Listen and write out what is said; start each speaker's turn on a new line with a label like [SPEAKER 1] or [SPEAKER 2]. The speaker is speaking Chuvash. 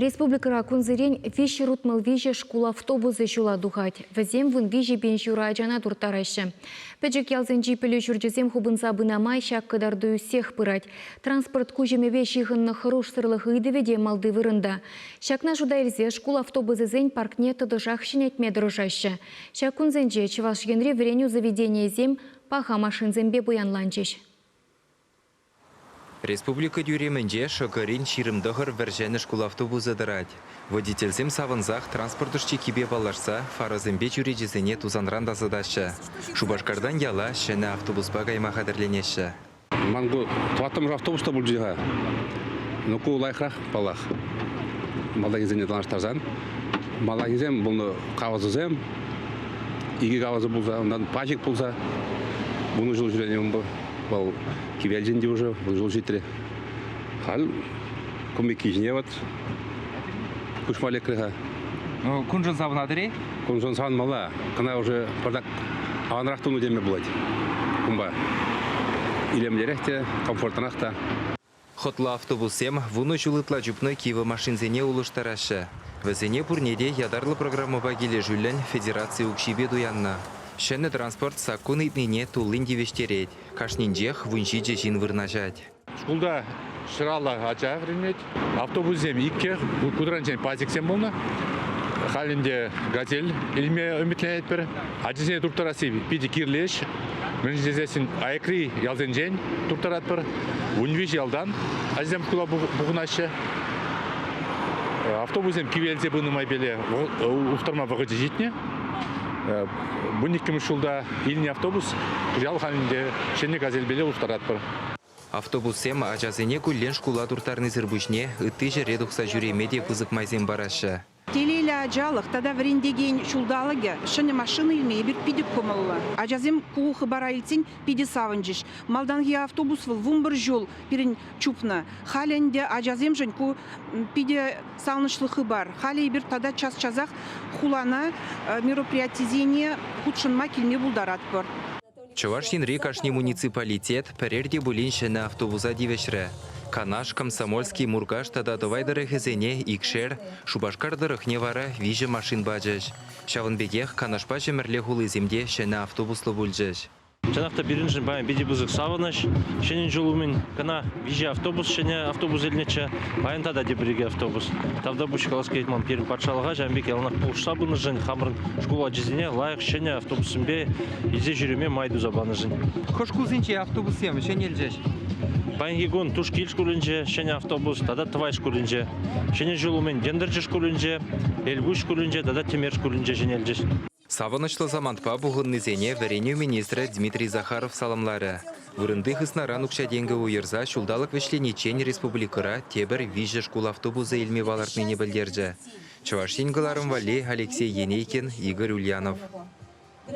[SPEAKER 1] Республикӑра кунсерен 363 шкул автобусӗ ҫула тухать. Вӗсем 13 000 ҫурӑ ачана турттараҫҫӗ. Пӗчӗк ялсенчи пӗлӳ ҫурчӗсем хупӑнса пынӑ май ҫак кӑтарту ӳссех пырать. Транспорт куҫӑмӗпе ҫыхӑннӑ хӑрушсӑрлӑх ыйтӑвӗ те малти вырӑнта. Ҫакна шута илсе шкул автобусӗсен паркне тӑтӑшах ҫӗнетме тӑрӑшаҫҫӗ. Ҫак кунсенче Чӑваш Енри вӗренӳ заведенийӗсем паха машинсемпе пуянланчӗҫ.
[SPEAKER 2] Республика тӳремӗнче Шӑкӑрин 29 вӗр-ҫӗнӗ шкул автобусӗ тӑрать. Водительсем савӑнсах транспорт ӑшчиккипе паллашса фарӑсемпе чӳречесене тусанран тасатаҫҫӗ. Шупашкартан яла ҫӗнӗ автобуспа кайма хатӗрленеҫҫӗ.
[SPEAKER 3] Ман ку тӑваттӑмӗш автобус та пулчӗ-ха. Ну, ку лайӑхрах, паллах. Малтанхисене танлаштарсан. Малтанхисем пулнӑ кавасӑсем, икӗ кавасӑ пулса, унтан пачек пулса. Вунӑ ҫул ҫӳренӗ унпа. Вӑл кивелчӗ ӗнтӗ уже, вун ҫул ҫитрӗ. Халь кумикки ҫине вот куҫма лекрӗ-ха.
[SPEAKER 2] Ну, куншӑн савӑнатӑр-и?
[SPEAKER 3] Куншӑн савӑнмалла. Кӑна уже пӑртак аванрах тунӑ теме пулать кунпа. Илемлӗрех те, комфортрах та.
[SPEAKER 2] Хӑтлӑ автобуссем вунӑ ҫул ытла чупнӑ кивӗ машинсене улӑштараҫҫӗ. Вӗсене пурне те ятарлӑ программӑпа килӗшӳллӗн федераци укҫипе туяннӑ. Ҫӗнӗ транспорт саккун ыйтнине туллин тивӗҫтерет. Кашнинчех 17 ҫын вырнаҫать.
[SPEAKER 4] Шкулта ҫӑраллӑ ача вӗренет. Автобуссем иккӗ, кутранчен пазиксем пулнӑ. Халь ӗнтӗ «Газель» илме ӗмӗтленетпӗр. Ачасене турттарасси питӗ кирлӗ ӗҫ. Мӗншӗн тесессӗн аякри ялсенчен турттаратпӑр. 13 ялтан ачасем шкула пухӑнаҫҫӗ. Автобуссем кивелсе пынӑ майпеле улӑштарма вӑхӑчӗ ҫитнӗ. 12-мӗш ҫулта илнӗ автобус ял халӗнче ҫӗнӗ «Газельпеле» улӑштаратпӑр.
[SPEAKER 2] Автобуссем ачасене куллен шкула турттарнисӗр пуҫне ытти ҫӗре тухса ҫӳреме те пысӑк майсем параҫҫӗ.
[SPEAKER 5] Телейлӗ ачалӑх тата вӗрентекен ҫулталӑкӗ ҫӗнӗ машина илме эпир питӗ кӑмӑллӑ. Ачасем ку хыпара илтсен питӗ савӑнчӗҫ. Малтанхи автобус вӑл 11 ҫул пирӗн чупнӑ. Халӗ ӗнтӗ ачасемшӗн ку питӗ савӑнӑҫлӑ хыпар. Халӗ эпир тата час-часах хулана мероприятисене хутшӑнма килме пултаратпӑр.
[SPEAKER 2] Чӑваш Енри кашни муниципалитет пӗрер те пулин ҫӗнӗ автобуса тивӗҫрӗ. Канаш, Комсомольски, Муркаш тата Тӑвай тӑрӑхӗсене икшер, Шупашкар тӑрӑхне вара виҫӗ машин пачӗҫ. Ҫавӑн пекех Канашпа Ҫӗмӗрле хулисем те ҫӗнӗ автобуслӑ пулчӗҫ.
[SPEAKER 6] Чӑнах та пирӗншӗн паян питӗ пысӑк савӑнӑҫ. Ҫӗнӗ ҫул умӗн кӑна виҫӗ автобус ҫӗнӗ автобус илнӗччӗ. Паян тата тепӗр икӗ автобус. Тавтапуҫ калас килет ман пирӗн патшалӑха ҫавӑн пек яланах пулӑшса пынӑшӑн, хамӑрӑн шкул ачисене лайӑх ҫӗнӗ автобуссемпе илсе ҫӳреме май туса панӑшӑн.
[SPEAKER 2] Хӑш шкулсенче автобуссем ҫӗнелчӗҫ?
[SPEAKER 6] Паянхи кун Тушкил шкулӗнче ҫӗнӗ автобус тата Тӑвай шкулӗнче. Ҫӗнӗ ҫул умӗн Йӑнтӑрчӑ шкулӗнче, Элпуҫ шкулӗнче тата Тӗмер шкулӗнче ҫӗнелчӗҫ.
[SPEAKER 2] Савӑнӑҫлӑ самантпа пухӑннисене вӗренӳ министрӗ Дмитрий Захаров саламларӗ. Вырӑнти хыснаран укҫа-тенкӗ уйӑрса ҫулталӑк вӗҫлениччен республикӑра тепӗр виҫӗ шкул автобусӗ илме палӑртнине пӗлтерчӗ. Чӑваш Ен кӑларӑм валли Алексей Енейкин, Игорь Ульянов.